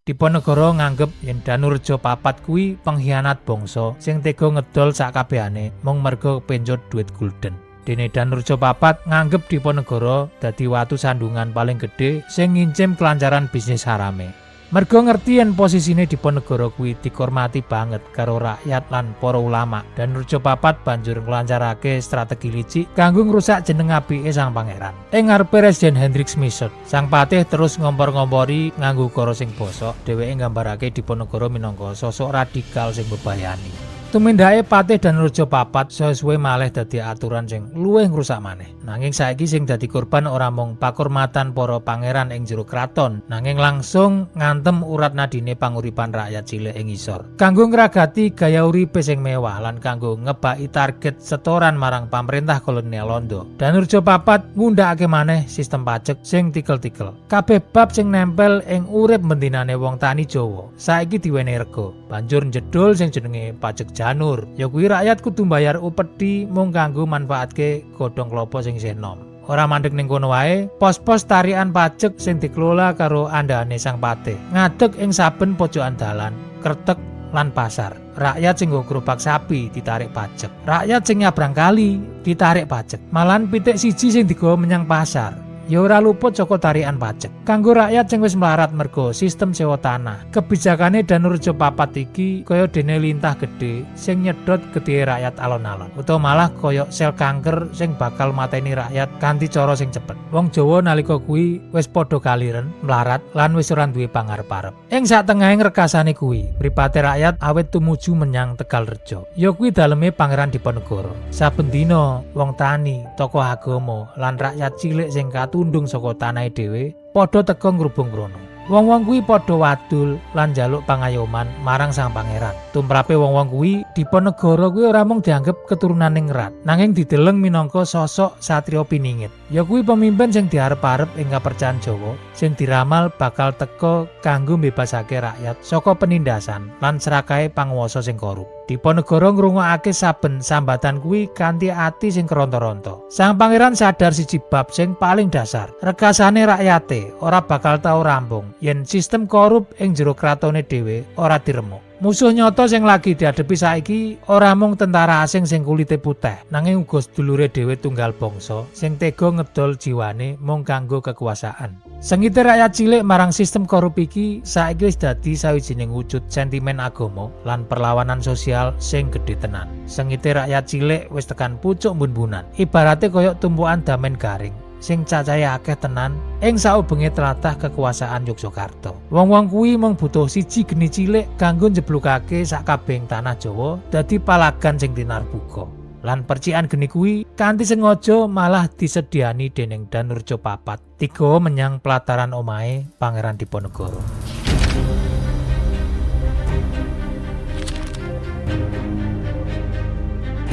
Diponegoro nganggep yen Danureja Papat kuwi pengkhianat bangsa sing tega ngedol sakabehane mung merga kepencut duit gulden. Dene Danureja Papat nganggep Diponegoro dadi watu sandungan paling gedhe sing ngincim kelancaran bisnis harame. Merga ngerti yen posisine Diponegoro kuwi dikormati banget karo rakyat lan para ulama, Danureja Papat banjur nglancarake strategi licik kanggo ngrusak jeneng apike sang pangeran. Ing ngarepe Residen Hendrik Smissaert, sang patih terus ngompor-ngompori nganggo ukara sing bosok. Dheweke nggambarake Diponegoro minangka sosok radikal sing bebayani. Tumindake Patih Danureja Papat saya suwe malih dadi aturan sing luwih ngrusak maneh. Nanging saiki sing dadi korban ora mung pakurmatan para pangeran ing jero kraton, nanging langsung ngantem urat nadine panguripan rakyat cilik ing ngisor. Kanggo ngragati gaya uripe sing mewah lan kanggo ngebaki target setoran marang pamerintah kolonial Londo, Danureja Papat ngundhakake maneh sistem pajak sing tikel-tikel. Kabeh bab sing nempel ing urip bendinane wong tani Jawa saiki diwenehi rega. Banjur njedul sing jenenge pajak janur. Ya kuwi rakyat kudu mbayar upeti mung kanggo manfaatke godhong klopo sing isih enom. Ora mandek ning kono wae, pos-pos tarikan pajak sing dikelola karo andhane sang patih ngadeg ing saben pojokan dalan, kretek lan pasar. Rakyat sing nggo gerobak sapi ditarik pajak. Rakyat sing nyabrang kali ditarik pajak. Malahan pitik siji sing digawa menyang pasar ya ora luput saka tarikan pajak. Kanggo rakyat sing wis melarat merga sistem sewa tanah, kebijakane Danureja Papat iki kaya dene lintah gedhe sing nyedot getih rakyat alon-alon, utawa malah kaya sel kanker sing bakal mateni rakyat kanthi cara sing cepet. Wong Jawa nalika kuwi wis padha kaliren, melarat lan wis ora duwe pangarep-arep. Ing satengahing rekasane kuwi, mripate rakyat awit tumuju menyang Tegal Rejo. Ya kuwi daleme Pangeran Diponegoro. Saben dina wong tani, tokoh agama lan rakyat cilik sing katundung saka tanahe dhewe padha teka ngrubung rono. Wong-wong kuwi padha wadul lan njaluk pangayoman marang sang pangeran. Tumrape wong-wong kuwi, Diponegoro kuwi ora mung dianggep keturunane ngerat, nanging dideleng minangka sosok satriya piningit. Ya kuwi pemimpin sing diarep-arep ing kapercayan Jawa, sing diramal bakal teka kanggo mbebasake rakyat saka penindasan lan serakahe panguwasa sing korup. Diponegoro ngrungokake saben sambatan kuwi kanthi ati sing keronto-ronto. Sang pangeran sadar siji bab sing paling dasar. Rekasane rakyate ora bakal tau rampung yen sistem korup ing jero kratone dhewe ora diremuk. Musuh nyata sing lagi diadepi saiki ora mung tentara asing sing kulite putih, nanging uga sedulure dhewe tunggal bangsa sing tega ngedol jiwane mung kanggo kekuasaan. Sengite rakyat cilik marang sistem korup iki saiki wis dadi sawijining wujud sentimen agama lan perlawanan sosial sing gedhe tenan. Sengite rakyat cilik wis tekan pucuk mbun-mbunan. Ibarate koyok tumpukan damen garing sing cacahe akeh tenan ing saubenge tlatah kekuasaan Yogyakarta. Wong-wong kuwi mung butuh siji geni cilik kanggo njeblugake sakabehing tanah Jawa dadi palagan sing tinarbuka. Lan percikan geni kuwi kanthi sengaja malah disediani dening Danurjo Papat digawa menyang pelataran omahe Pangeran Diponegoro.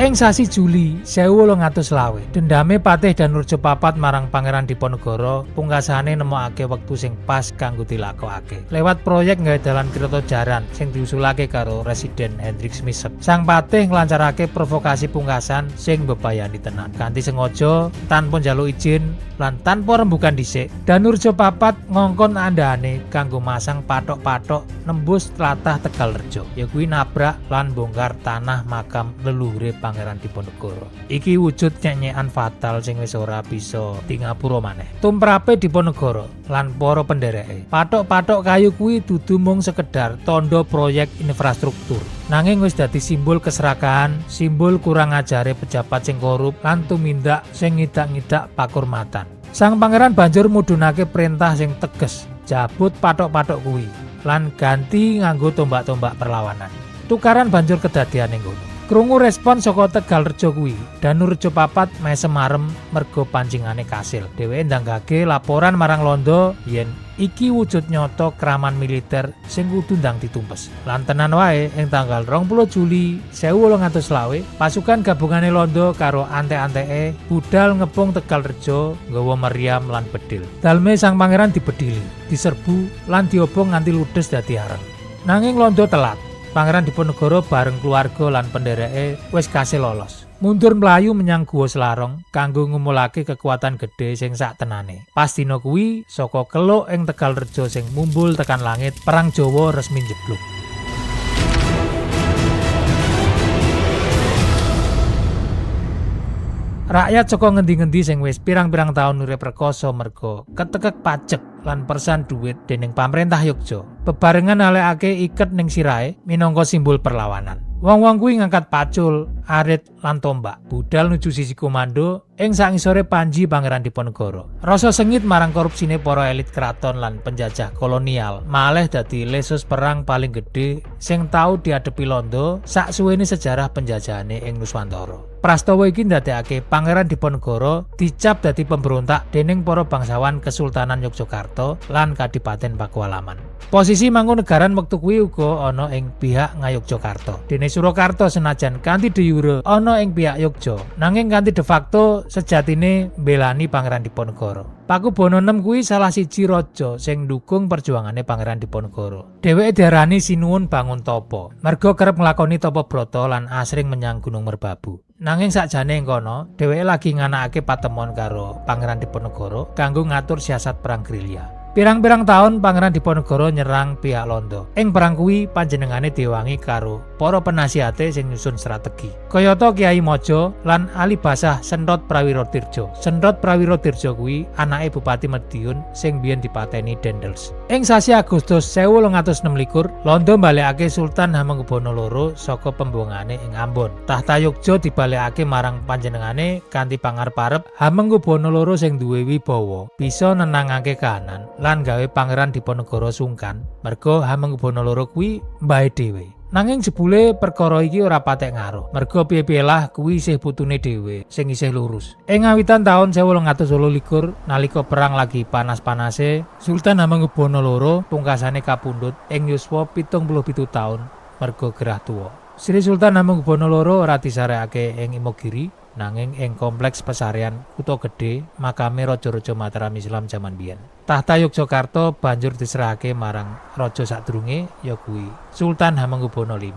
Ing sasi Juli 1820, dendame Patih Danurjo Papat marang Pangeran Diponegoro pungkasane nemokake wektu sing pas kanggo dilakokake. Lewat proyek nggawe dalan kereta jaran sing diusulake karo Residen Hendrik Smisep. Sang Patih nglancarake provokasi pungkasan sing mbebayani tenan. Kanthi sengaja, tanpa njaluk izin lan tanpa rembugan dhisik, Danurjo Papat ngongkon andhane kanggo masang pathok-pathok nembus tlatah Tegalrejo. Ya kuwi nabrak lan bongkar tanah makam leluhure Pangeran Diponegoro. Iki wujud nyenyekan fatal sing wis ora bisa dingapura maneh. Tumrape Diponegoro lan para pendereke, pathok-pathok kayu kuwi dudu mung sekedar tondo proyek infrastruktur, nanging wis dadi simbol keserakahan, simbol kurang ajare pejabat sing korup lan tumindak sing ngidak-ngidak pakurmatan. Sang pangeran banjur mudhunake perintah sing teges, jabut pathok-pathok kuwi lan ganti nganggo tombak-tombak perlawanan. Tukaran banjur kedadian ning kono. Krungu respon saka Tegalrejo kuwi, Danurjo Papat mesem marem mergo pancingane kasil. Dheweke ndanggake laporan marang Londo yen iki wujud nyata kraman militer sing kudu ndang ditumpes. Lan tenan wae ing tanggal 20 Juli 1820, pasukan gabungane Londo karo ante-anteke budal ngepung Tegalrejo nggawa meriam lan bedil. Dalme sang pangeran dibedili, diserbu lan diobong nganti ludes dadi areng. Nanging Londo telat. Pangeran Diponegoro bareng keluarga lan pendereke wis kasil lolos. Mundur mlayu menyang Guwa Selarong kanggo ngumulake kekuatan gedhe sing sak tenane. Pas dina kuwi saka keluk ing Tegalrejo sing mumbul tekan langit, perang Jawa resmi njeblug. Rakyat saka ngendi-ngendi sing wis pirang-pirang taun urip rekoso merga ketekek pajek lan persan duit dening pamerintah Yogya, bebarengan nalekake iket ning sirahe minangka simbol perlawanan. Wong-wong kuwi ngangkat pacul, arit lan tombak, budal nuju sisi komando ing sangisore panji Pangeran Diponegoro. Rasa sengit marang korupsine para elit kraton lan penjajah kolonial malih dadi lesus perang paling gedhe sing tau diadepi Londo saksuwene sejarah penjajahane ing Nuswantara. Prastawa iki ndadekake Pangeran Diponegoro dicap dadi pemberontak dening para bangsawan Kesultanan Yogyakarta lan Kadipaten Pakualaman. Posisi Mangkunegaran wektu kuwi uga ana ing pihak Ngayogyakarta. Dene Surakarta senajan kanthi de jure ana ing pihak Yogya, nanging kanthi de facto sejatine mbelani Pangeran Diponegoro. Pakubono VI kuwi salah siji raja sing ndukung perjuangane Pangeran Diponegoro. Dheweke diarani Sinuwun Bangun Tapa, merga kerep nglakoni tapa brata lan asring menyang Gunung Merbabu. Nanging sakjane ing kono, dheweke lagi nganakake patemon karo Pangeran Diponegoro kanggo ngatur siasat perang gerilya. Pirang-pirang tahun Pangeran Diponegoro nyerang pihak Londo. Ing perang kuwi panjenengane diwangi karo para penasihate sing nyusun strategi. Kayata Kiai Mojo lan Ali Basah Sentot Prawirodirjo. Sentot Prawirodirjo kuwi anake Bupati Madiun sing biyen dipateni Dendels. Ing sasi Agustus 1826, Londo mbalekake Sultan Hamengkubuwono II saka pembuangane ing Ambon. Tahta Yogya dibalekake marang panjenengane kanthi pangarep-arep Hamengkubuwono II sing duwe wibawa bisa nenangake kahanan lan gawe Pangeran Diponegoro sungkan merga Hamengkubuwono II kuwi mbahe dhewe. Nanging jebule perkara iki ora patek ngaruh. Merga piye-piye lah kuwi isih putune dhewe sing isih lurus. Ing awitan taun 1828 nalika perang lagi panas-panase, Sultan Hamengkubuwono loro pungkasane kapundhut ing yuswa 77 taun merga gerah tuwa. Sri Sultan Hamengkubuwono loro ora disarekake ing Imogiri, nanging ing kompleks pesarean Kutha Gedhe makame raja-raja Mataram Islam jaman biyen. Tahta Yogyakarta banjur diserahake marang raja sadurunge, ya kuwi Sultan Hamengkubuwono V.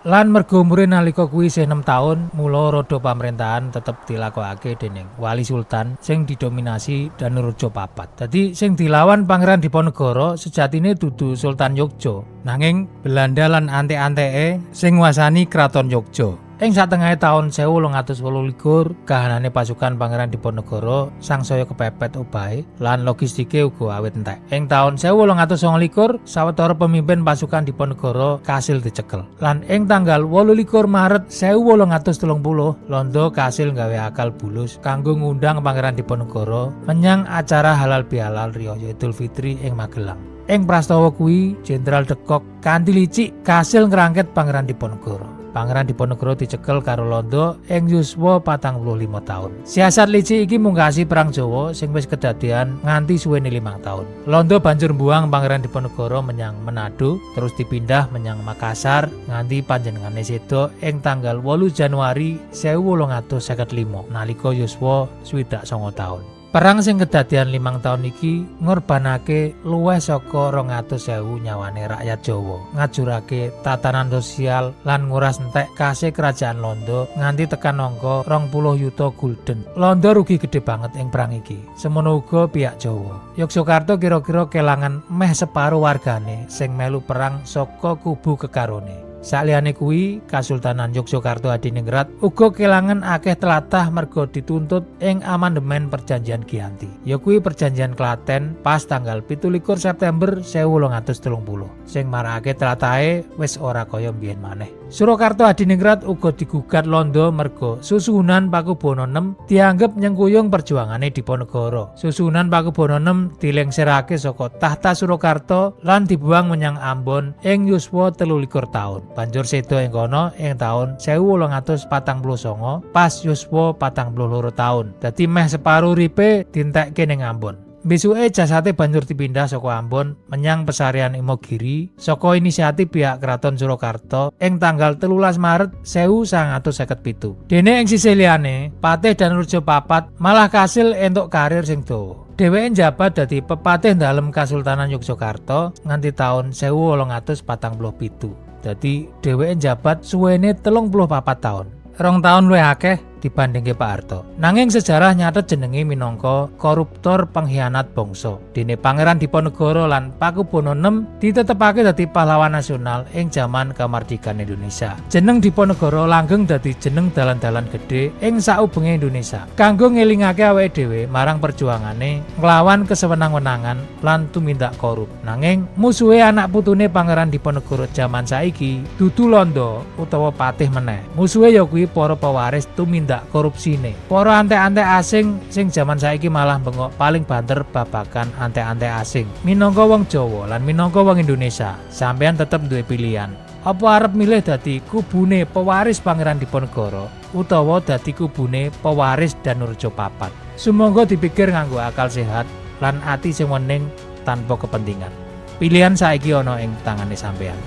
Lan merga umure nalika kuwi isih 6 taun, mula roda pamrentahan tetep dilakokake dening wali sultan sing didominasi Danureja papat. Dadi sing dilawan Pangeran Diponegoro sejatine dudu Sultan Yogya, nanging Belanda lan antek-anteke sing nguasani Kraton Yogya. Ing satengahe taun 1828, kahanane pasukan Pangeran Diponegoro sangsaya kepepet obahe lan logistike uga awit entek. Ing taun 1829, sawetara pemimpin pasukan Diponegoro kasil dicekel. Lan ing tanggal 28 Maret 1830, Londo kasil nggawe akal bulus kanggo ngundang Pangeran Diponegoro menyang acara halal bihalal Riyaya Idul Fitri ing Magelang. Ing prastawa kuwi, Jenderal de Kock kanthi licik kasil ngrangket Pangeran Diponegoro. Pangeran Diponegoro dicekel karo Londo ing yuswa 45 taun. Siasat licik iki mungkasi Perang Jawa sing wis kedadean nganti suwene 5 taun. Londo banjur mbuang Pangeran Diponegoro menyang Manado, terus dipindah menyang Makassar nganti panjenengane seda ing tanggal 8 Januari 1855 nalika yuswa 69 taun. Perang sing kedadean 5 taun iki ngorbanake luwih saka 200.000 nyawane rakyat Jawa, ngajurake tatanan sosial lan nguras entek kase kerajaan Londo nganti tekan angka 20 yuta gulden. Londo rugi gede banget ing perang iki. Semono uga pihak Jawa. Yogyakarta kira-kira kelangan meh separo wargane sing melu perang saka kubu kekarone. Saliyane kuwi, Kasultanan Yogyakarta Hadiningrat uga kelangan akeh tlatah merga dituntut ing amandemen Perjanjian Giyanti. Ya kuwi Perjanjian Klaten pas tanggal 17 September 1830 sing marakake tlatahe wis ora kaya mbiyen maneh. Surakarta Hadiningrat uga digugat Londo merga Susuhunan Pakubuwono VI dianggep nyengkuyung perjuangane Diponegoro. Susuhunan Pakubuwono VI dilengserake saka tahta Surakarta lan dibuang menyang Ambon ing yuswa 23 taun. Banjur seda ing kono ing taun 1849 pas yuswa 42 taun. Dadi meh separo uripe dientekke ning Ambon. Besuke jasate banjur dipindah saka Ambon menyang pesarean Imogiri saka inisiatif pihak Kraton Surakarta ing tanggal 13 Maret 1957. Dene ing sisih liyane, Patih Danureja papat malah kasil entuk karir sing dawa. Dheweke njabat dadi pepatih dalem Kasultanan Yogyakarta nganti taun 1847. Dadi dheweke njabat suwene 34 taun. 2 taun luwih akeh dibandingke Pak Harto. Nanging sejarah nyatet jenenge minangka koruptor pengkhianat bangsa. Dene Pangeran Diponegoro lan Pakubuwono VI ditetepake dadi pahlawan nasional ing jaman kemerdekaan Indonesia. Jeneng Diponegoro langgeng dadi jeneng dalan-dalan gedhe ing saubenge Indonesia. Kanggo ngelingake awake dhewe marang perjuangane nglawan kesewenang-wenangan lan tumindak korup. Nanging musuhe anak putune Pangeran Diponegoro jaman saiki dudu Londo utawa patih meneh. Musuhe ya kuwi para pewaris tumindak korupsine. Para antek-antek asing sing jaman saiki malah bengok paling banter babagan antek-antek asing. Minangka wong Jawa lan minangka wong Indonesia, sampeyan tetep duwe pilihan. Apa arep milih dadi kubune pewaris Pangeran Diponegoro utawa dadi kubune pewaris Danureja papat? Sumangga dipikir nganggo akal sehat lan ati sing wening tanpa kepentingan. Pilihan saiki ana ing tangane sampeyan.